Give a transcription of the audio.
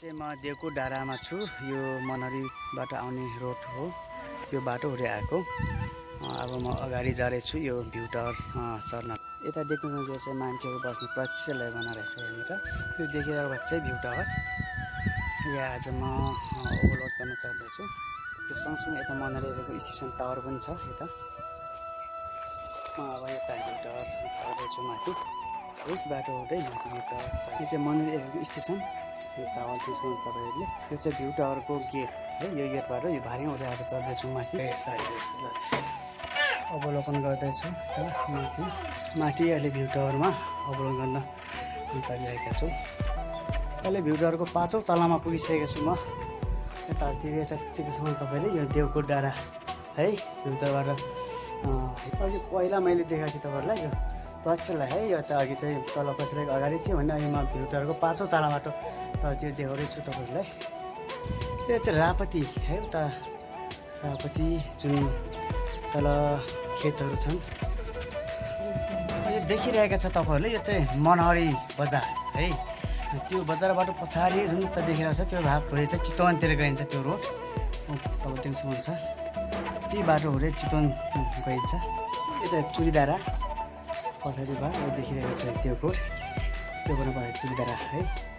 चाहिँ म देवको डाँडामा छु। यो मनहरीबाट आउने रोड हो, यो बाटो हुँदै आएको। अब म अगाडि जाँदैछु यो भ्यू टावर चढ्न। यता देख्नुहुन्छ यो चाहिँ मान्छेहरू बस्ने प्रतीक्षालय बनाइरहेछ यहाँनिर। यो देखिरहेको भएको चाहिँ भ्यू टावर। यहाँ आज म ओभरलोड गर्न चढ्दैछु। यो सँगसँगै यता मनहरीको स्टेसन टावर पनि छ यता। अब यता भ्यू टावर चढ्दैछु माथि। एक बाटो हुँदै माथि भ्यू टावर। यो चाहिँ मनहरी स्टेसन। यो टावर देख्नुहुन्छ तपाईँहरूले। यो चाहिँ भ्यू टावरको गेट है। यो गेटबाट यो भारी हुँदै आएर चढ्दैछु माथि। अवलोकन गर्दैछु माथि अहिले भ्यू टावरमा अवलोकन गर्न चलिरहेका छौँ। अहिले भ्यू टावरको 5औँ तलामा पुगिसकेको छु म। यतातिर देख्नुहुन्छ तपाईँले यो देवको डाँडा है। भ्यू टावरबाट अघि पहिला मैले देखाएको थिएँ तपाईँहरूलाई यो प्रतीक्षालय है। यो त अघि चाहिँ तल कसैको अगाडि थियो भने अहिले म भ्यू टावरको 5औँ तलाबाट तलतिर देखाउँदैछु तपाईँहरूलाई। यो चाहिँ रापती है। उता रापती जुन तल खेतहरू छन् यो देखिरहेको छ तपाईँहरूले। यो चाहिँ मनहरी बजार है। त्यो बजारबाट पछाडि जुन त देखिरहेको छ त्यो भाग हुँदै चाहिँ चितवनतिर गइन्छ। त्यो रोड तब त्यहाँसम्म हुन्छ। त्यही बाटो हुँदै चितवन गइन्छ। यता चुरीडाँडा पछाडि भाग देखिरहेको छ त्यो रोड। त्यो पनि भयो चुरीडाँडा है।